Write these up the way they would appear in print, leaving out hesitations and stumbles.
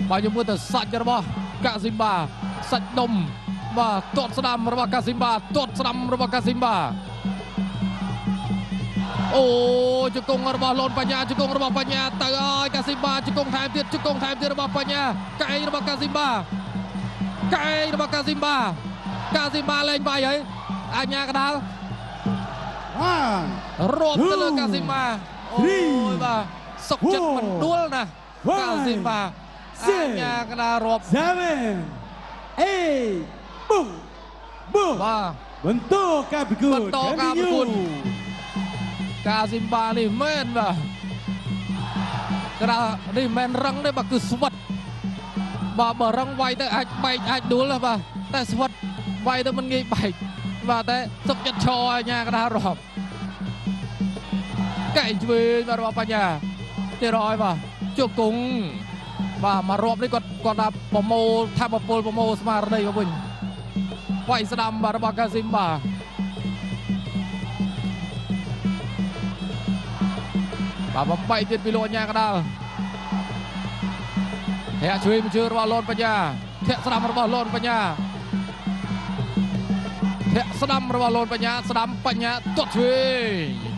បាទយើងមើលទៅសាច់របស់កាស៊ីមបាសាច់ដុំបាទទាត់ស្ដាំរបស់កាស៊ីមបាទាត់ស្ដាំរបស់កាស៊ីមបាអូជង្គង់របស់លនបញ្ញាជង្គង់របស់បញ្ញាទៅហើយកាស៊ីមបាជង្គង់ថែមទៀតជង្គង់ថែមទៀតរបស់បញ្ញាកែងរបស់កាស៊ីមបាកែងរបស់កាស៊ីមបាកាស៊ីមបាលែងបាយហើយអញ្ញាកដាល One រាប់ទៅលើកាស៊ីមបាអូយបាទសុកចិត្តមិនដួលណាកាស៊ីមបាអញ្ញាកដាលរាប់ 7 8 boom boom បាទ បន្តការប្រកួត បន្តការប្រកួតកាស៊ីមបានេះមែនបាទក្រានេះមិនរឹងទេបាទគឺស្វិតបាទបើរឹងវាយទៅអាចបែកអាចដួលបាទតែស្វិតវាយទៅមិនងាយបែកបាទតែសុកចិត្តឈរអញ្ញាកដាលរាប់កែងឆ្វេងបាទរបស់បញ្ញាទៀតរយបាទជង្គង់បាទមករាប់នេះគាត់គាត់ថាប្រមូលធម្មពលប្រមូលស្មារតីមកវិញវាយស្ដាំបាទរបស់កាស៊ីមបាទបាទបំបីទៀតពីលោកអញ្ញាកដាលធាក់ជួយមួយជើងរបស់លនបញ្ញាធាក់ស្ដាំរបស់លនបញ្ញាធាក់ស្ដាំរបស់លនបញ្ញាស្ដាំបញ្ញាទាត់ឆ្វេង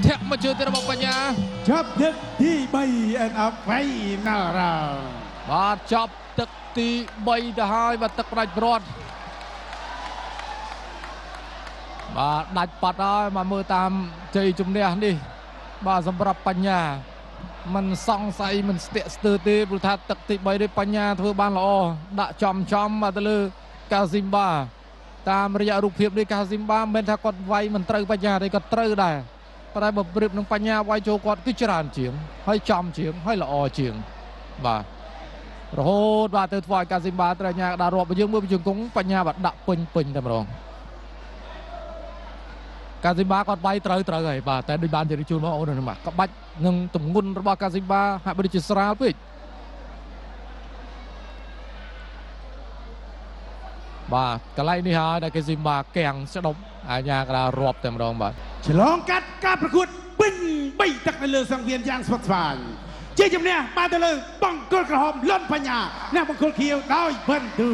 ធាក់មួយជើងទៀតរបស់បញ្ញា ចាប់ទឹកទី3 and a final round បាទចប់ទឹកទី3ទៅហើយបាទទឹកផ្ដាច់ព្រាត់បាទដាច់បាត់ហើយមកមើលតាមជ័យជំនះនេះបាទសម្រាប់បញ្ញាមិនសង្ស័យមិនស្ទាក់ស្ទើរទេព្រោះថាទឹកទី3នេះបញ្ញាធ្វើបានល្អដាក់ចំចំបាទទៅលើកាស៊ីមបាតាមរយៈរូបភាពនេះកាស៊ីមបាមិនមែនថាគាត់វាយមិនត្រូវបញ្ញាទេគាត់ត្រូវដែរប៉ុន្តែបើប្រៀបនឹងបញ្ញាវាយចូលគាត់គឺច្រើនជាងហើយចំជាងហើយល្អជាងបាទរហូតបាទទៅធ្វើឲ្យកាស៊ីមបាត្រូវញ៉ាកដារាប់យើងមើលជង្គង់បញ្ញាបាទដាក់ពេញពេញតែម្ដងកាស៊ីមបាគាត់វាយត្រូវត្រូវហើយបាទតែដូចបានជម្រាបជូនមកអូននោះបាទក្បាច់នឹងទម្ងន់របស់កាស៊ីមបាហាក់បីដូចជាស្រាលពេកបាទកន្លែងនេះហើយដែលកាស៊ីមបាកាំងស្ដុបអាញាកដារាប់តែម្ដងបាទ ឆ្លងកាត់ការប្រកួតពេញ3ទឹកនៅលើសង្វៀនយ៉ាងស្វិតស្វាញជាជំនះបានទៅលើបង្គោលក្រហមលន់បញ្ញាអ្នកបង្គោលខៀវដោយបន្ទូ